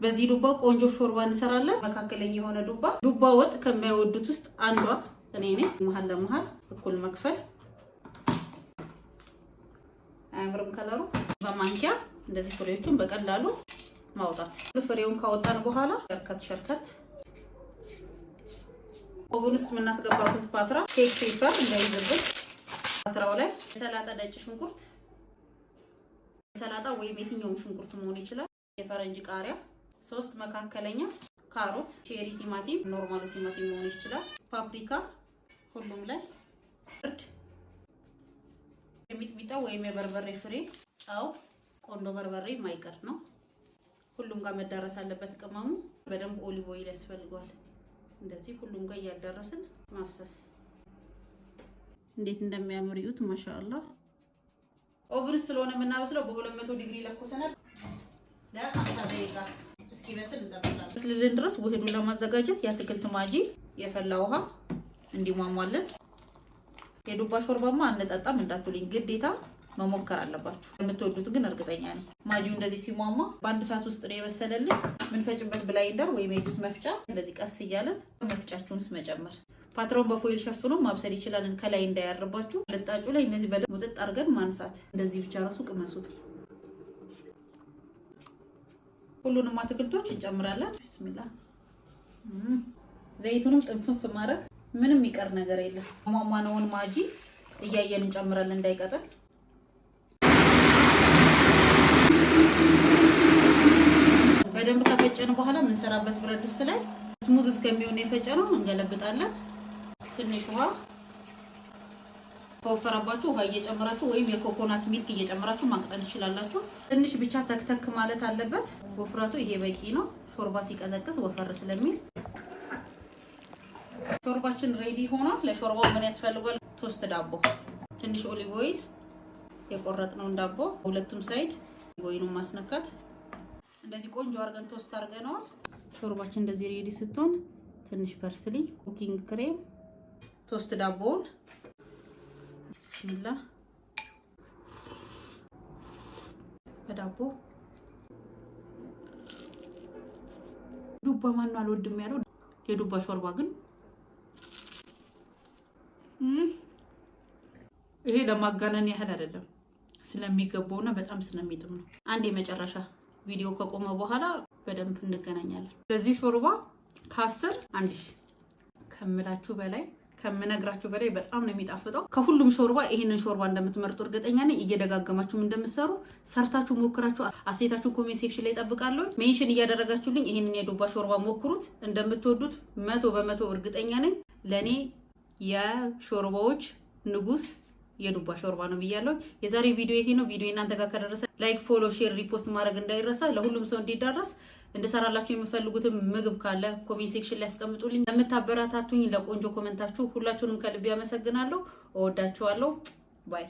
በዚህ ዱባ ቆንጆ ሾርባ እንሰራለን። መካከለኛ የሆነ ዱባ። ዱባ ወጥ ከማይወዱት ውስጥ አንዷ እኔ ነኝ። መሀል ለመሀል እኩል መክፈል። አያምርም ከለሩ? በማንኪያ እንደዚህ ፍሬዎቹን በቀላሉ ማውጣት። ፍሬውን ካወጣን በኋላ ሸርከት ሸርከት። Oven ውስጥ የምናስገባበት ፓትራ cake paper እንዳይዝብን ፓትራው ላይ የተላጠ ነጭ ሽንኩርት፣ ሰላጣ ወይም የትኛውም ሽንኩርት መሆን ይችላል። የፈረንጅ ቃሪያ፣ ሶስት መካከለኛ ካሮት፣ cherry ቲማቲም፣ normal ኡ ቲማቲም መሆን ይችላል። ፓፕሪካ ሁሉም ላይ፣ እርድ፣ የሚጥሚጣ ወይም የበርበሬ ፍሬ፣ ጨው፣ ቆንዶ በርበሬ የማይቀር ነው። ሁሉም ጋር መዳረስ አለበት ቅመሙ። በደንብ olive oil ያስፈልገዋል። እንደዚህ ሁሉም ጋር እያዳረስን ማፍሰስ። እንዴት እንደሚያምር እዩት። ማሻአላህ። Oven ስለሆነ የምናበስለው በ200 ዲግሪ ለኩሰናል። ለ50 ደቂቃ እስኪበስል እንጠብቃለን። እስልልን ድረስ ውህዱን ለማዘጋጀት የአትክልት ማጂ፣ የፈላ ውሃ እንዲሟሟልን። የዱባ ሾርባማ አንጠጣም እንዳትሉኝ፣ ግዴታ መሞከር አለባችሁ። የምትወዱት ግን እርግጠኛ ነኝ። ማጂው እንደዚህ ሲሟሟ በአንድ ሰዓት ውስጥ ነው የበሰለልን። ምንፈጭበት blender ወይም የጁስ መፍጫ እንደዚህ ቀስ እያለን መፍጫችሁን መጨመር። ፓትራውን በ foil ሸፍኖ ማብሰል ይችላል። ከላይ እንዳያርባችሁ ልጣጩ ላይ እነዚህ በደንብ ሙጥጥ አድርገን ማንሳት። እንደዚህ ብቻ ራሱ ቅመሱት። ሁሉንም አትክልቶች እንጨምራለን። ቢስሚላ። ዘይቱንም ጥንፍንፍ ማድረግ፣ ምንም የሚቀር ነገር የለም። ሟሟነውን ማጂ እያየን እንጨምራለን እንዳይቀጥል። በደንብ ከፈጨን በኋላ የምንሰራበት ብረት ድስት ላይ smooth እስከሚሆን የፈጨነው እንገለብጣለን። ትንሽ ውሃ፣ ከወፈረባችሁ ውሃ እየጨመራችሁ ወይም የ coconut milk እየጨመራችሁ ማቅጠን ትችላላችሁ። ትንሽ ብቻ ተክተክ ማለት አለበት። ወፍረቱ ይሄ በቂ ነው። ሾርባ ሲቀዘቅዝ ወፈር ስለሚል ሾርባችን ready ሆኗል። ለሾርባው ምን ያስፈልጓል? Toast ዳቦ፣ ትንሽ olive oil፣ የቆረጥነውን ዳቦ ሁለቱም side oil ኡን ማስነካት። እንደዚህ ቆንጆ አድርገን toast አድርገነዋል። ሾርባችን እንደዚህ ready ስትሆን ትንሽ parsley፣ cooking cream፣ toast ዳቦውን ቢስሚላ በዳቦ። ዱባ ማነው አልወድም ያለው? የዱባ ሾርባ ግን ይሄ ለማጋነን ያህል አይደለም፣ ስለሚገባውና በጣም ስለሚጥም ነው። አንድ የመጨረሻ ቪዲዮ ከቆመ በኋላ በደንብ እንገናኛለን። ለዚህ ሾርባ ከ10 1000። ከምላችሁ በላይ፣ ከምነግራችሁ በላይ በጣም ነው የሚጣፍጠው። ከሁሉም ሾርባ ይሄንን ሾርባ እንደምትመርጡ እርግጠኛ ነኝ። እየደጋገማችሁም እንደምትሰሩ ሰርታችሁ ሞክራችሁ አስተያየታችሁን comment section ላይ እጠብቃለሁ። Mention እያደረጋችሁልኝ ይሄንን የዱባ ሾርባ ሞክሩት። እንደምትወዱት 100% እርግጠኛ ነኝ። ለእኔ የሾርባዎች ንጉስ የዱባ ሾርባ ነው ብያለሁ። የዛሬ ቪዲዮ ይሄ ነው። ቪዲዮ እናንተ ጋር ከደረሰ like፣ follow፣ share፣ repost ማድረግ እንዳይረሳ። ለሁሉም ሰው እንዲዳረስ እንድሰራላችሁ የምፈልጉትን ምግብ ካለ comment section ላይ ያስቀምጡልኝ። ለምታበረታቱኝ ለቆንጆ comment ኣችሁ ሁላችሁንም ከልቤ አመሰግናለሁ። እወዳችኋለሁ። Bye.